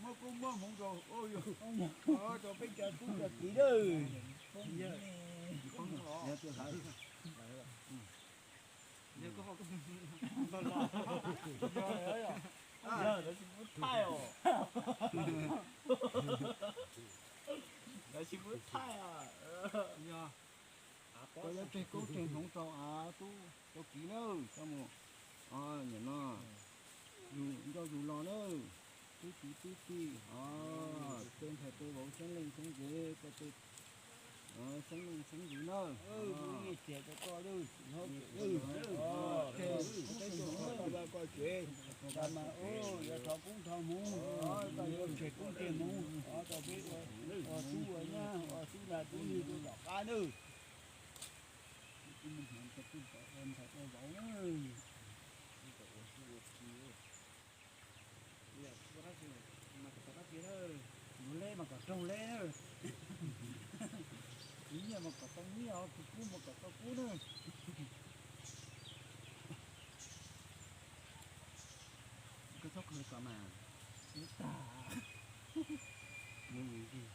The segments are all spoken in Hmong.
Muab koob muab hmoov rau, rau peb cov tub cov kiv lawm. Lawv tsis pub thaij os. Lawv tsis pub thaij os. Koj yuav tseg koob tseg hmoov rau av tub rau kiv nawb, coj mus, nim no yus nco yus los nawb, tub tub tij, tej ntxhais tej vauv xeeb leej xeeb ntxwv, tej xeeb leej xeeb ntxwv nawb. Koj mas yuav thov koob thov hmoov, yuav tseg koob tseg hmoov rau peb ua tub ua nyab ua tub lag tub ywg rau tom qab nawb. Ntxhais ua vauv na. Mus leb mas kom raug leb na. Tus nyiaj mas kom tau nyiaj, tus kub mas kom tau kub na. Koj txhob khaws kom mas. Ub tag. Mus mus ntsis.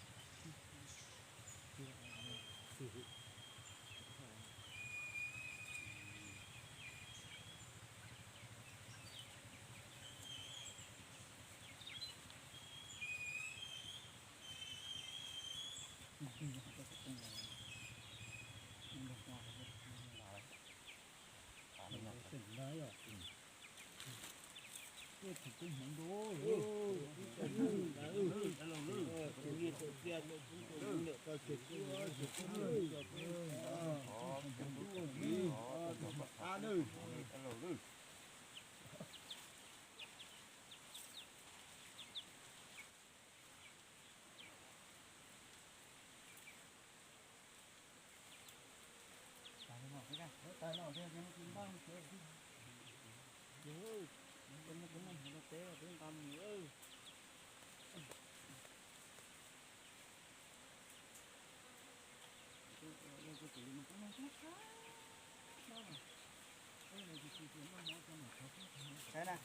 Saib na,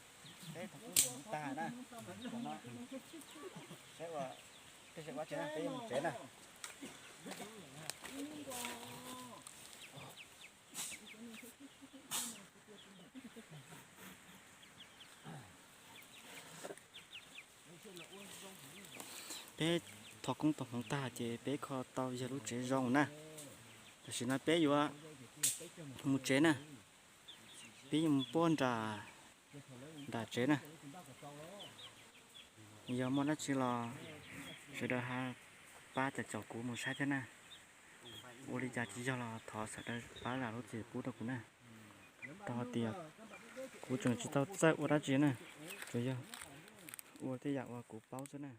peb thaum ub tag na, saib ua, peb saib ua tsev na, peb mus tsev na. Peb thov koob tau hmoov tag ces peb kho tau yawg lub tsev zoo na. Tam sim no peb yuav mus tsev na, peb yuav mus puag nram, nram tsev na. Yog muaj dab tsi los sawv daws ho pab caum caum kuv mus saib thiab na. Ua li cas tsis yog los thov sawv daws pab zam lub txim pub rau kuv na. Rau qhov tias kuv tseem tsis tau txawj ua dab tsi na, tsuas yog ua tej yam uas kuv paub xwb na.